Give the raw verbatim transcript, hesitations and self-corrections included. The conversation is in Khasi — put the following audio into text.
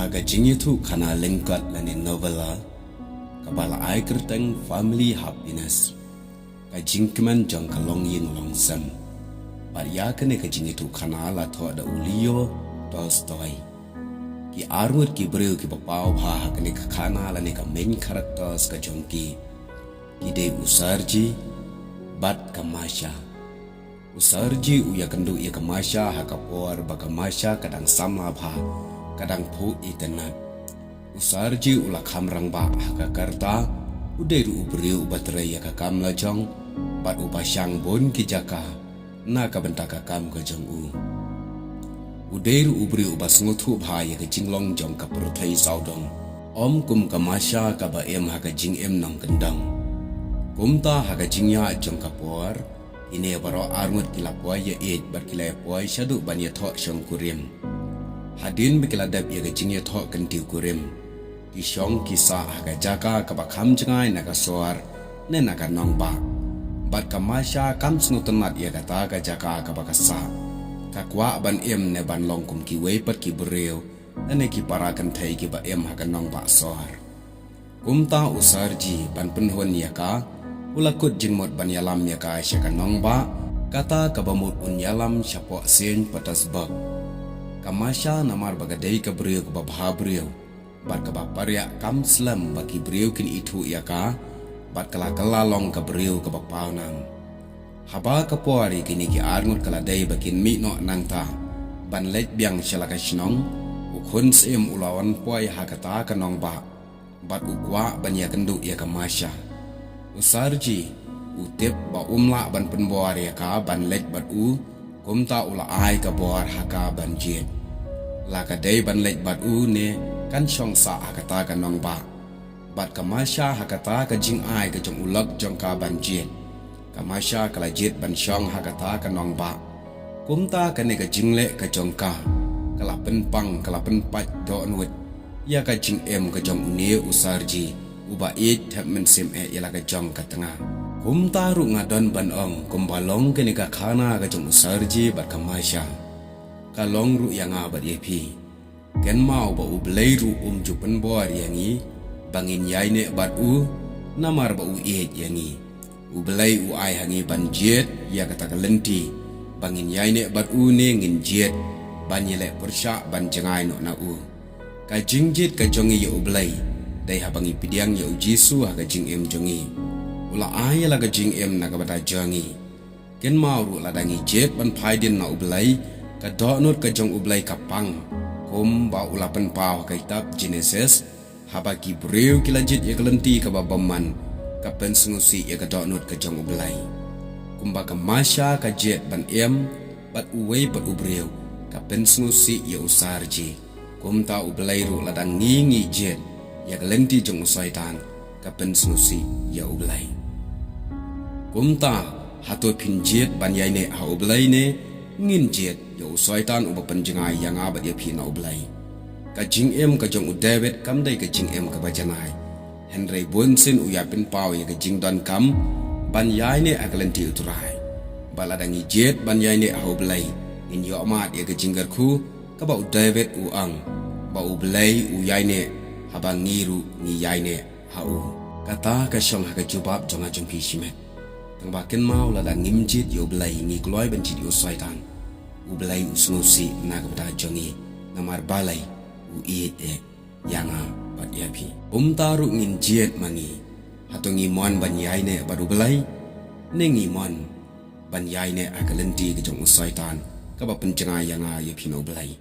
Ha ka jingïathuhkhana lyngkot lane novella kaba la ai kyrteng Family Happiness, ka jingkmen jong ka longïing longsem, bad ïa kane ka jingïathuhkhana la thoh da u Leo Tolstoy. Ki arngut ki briew kiba paw bha ha kane ka khana lane ka main characters ka jong ki, ki dei u Sergei bad ka Masha. U Sergei u ïakynduh ïa ka Masha ha ka por ba ka Masha ka dang samla bha, ka dang phuh itynnad. U Sergei u la kham rangbah ha ka karta, u dei ruh u briew uba trei ïa ka kam lajong bad uba shang bun ki jaka na ka bynta ka kam ka jong u. U dei ruh u briew uba sngewthuh bha ïa ka jinglong jong ka pyrthei sawdong, ym kum ka Masha kaba im ha ka jingim nongkyndong. Kumta ha ka jingïaid jong ka por, kine baroh arngut ki la poi ïaieit bad ki la poi shaduh ban ïathoh shongkurim. Hadien ba ki la dep ïa ka jingïathoh kyntiew kurim, ki shong ki sah ha ka jaka kaba kham jngai na ka sor ne na ka nongbah. Bad ka Masha kam sngewtynnad ïa kata ka jaka kaba ka sah. Ka kwah ban im ne ban long kum kiwei pat ki briew lane ki para kynthei kiba im ha ka nongbah sor. Kumta u Sergei ban pynhun ïa ka, u la kut jingmut ban ïalam ïa ka sha ka nongbah, kata kaba mut un ïalam shapoh Saint Petersburg. Ka Masha namar ba ka dei ka briew kaba bha briew bad kaba pariah kam slem ba ki briew kin ithuh ïa ka, bad ka la kylla long ka briew kaba pawnam. Haba ka por ïa kine ki arngut ka la dei ba kin mih noh nangta ban leit biang sha la ka shnong, u khun syiem u la wan poi ha kata ka nongbah bad u kwah ban ïakynduh ïa ka Masha. U Sergei u tip ba um lah ban pynbor ïa ka ban leit bad u, kumta u la ai ka bor ha ka ban jied. La ka dei ban leit bad u ne kan shong sah ha kata ka nongbah. Bad ka Masha ha kata ka jingai ka jong u lok jong ka ban jied, ka Masha ka la jied ban shong ha kata ka nongbah. Kumta kane ka jingleh ka jong ka, ka la pynpang, ka la pynpait dohnud ïa ka jingim ka jong une u Sergei uba ïeit thep mynsiem eh ïa la ka jong ka tnga. Kumta ruh nga don ban ong kumba long kane ka khana ka jong u Sergei bad ka Masha, ka long ruh ïa nga bad ïa phi. Kynmaw ba U Blei ruh um ju pynbor ïa ngi ba ngin ïaineh bad u, namar ba u ïeit ïa ngi. U Blei u ai ha ngi ban jied ïa kata ka lynti ba ngin ïaineh bad u ne ngin jied ban ïaleh pyrshah ban jngai noh na u. Ka jingjied ka jong ngi ïa U Blei dei haba ngi pdiang ïa U Jisu ha ka jingim jong ngi. U la ai ïa la ka jingim na ka bynta jong ngi. Kynmaw ruh lada ngi jied ban phai dien na U Blei, ka dohnud ka jong U Blei ka pang, kumba u la pynpaw ha ka kitab Jenesis, haba ki briew ki la jied ïa ka lynti kaba bymman, ka pynsngewsih ïa ka dohnud ka jong U Blei. Kumba ka Masha ka jied ban im bad uwei pat u briew, ka pynsngewsih ïa u Sergei. Kumta U Blei ruh lada ngi ngi jied ïa ka lynti jong u Soitan, ka pynsngewsih ïa U Blei. Kumta, hato phin jied ban ïaineh ha U Blei ne ngin jied ïa u Soitan uba pynjngai ïa nga bad ïa phi na U Blei? Ka jingim ka jong u David kam dei ka jingim kaba janai. Hynrei bunsien u ïa pynpaw ïa ka jingdonkam ban ïaineh ha ka lynti U Trai. Bad lada ngi jied ban ïaineh ha U Blei, ngin ïoh mad ïa ka jingkyrkhu kaba u David u ong, ba U Blei u ïaineh haba ngi ruh ngi ïaineh ha u. Kata ka shong ha ka jubab jong nga jong phi shimet. Tangba kynmaw lada ngim jied ïa U Blei ngi kloi ban jied ïa u Soitan. U Blei u sngewsih na ka bynta jong ngi, namar balei? U ïeit eh ïa nga bad ïa phi. Kumta ruh ngin jied ma ngi. Hato ngi mon ban ïaineh bad U Blei, ne ngi mon ban ïaineh ha ka lynti ka jong u Soitan kaba pynjngai ïa nga ïa phi na U Blei?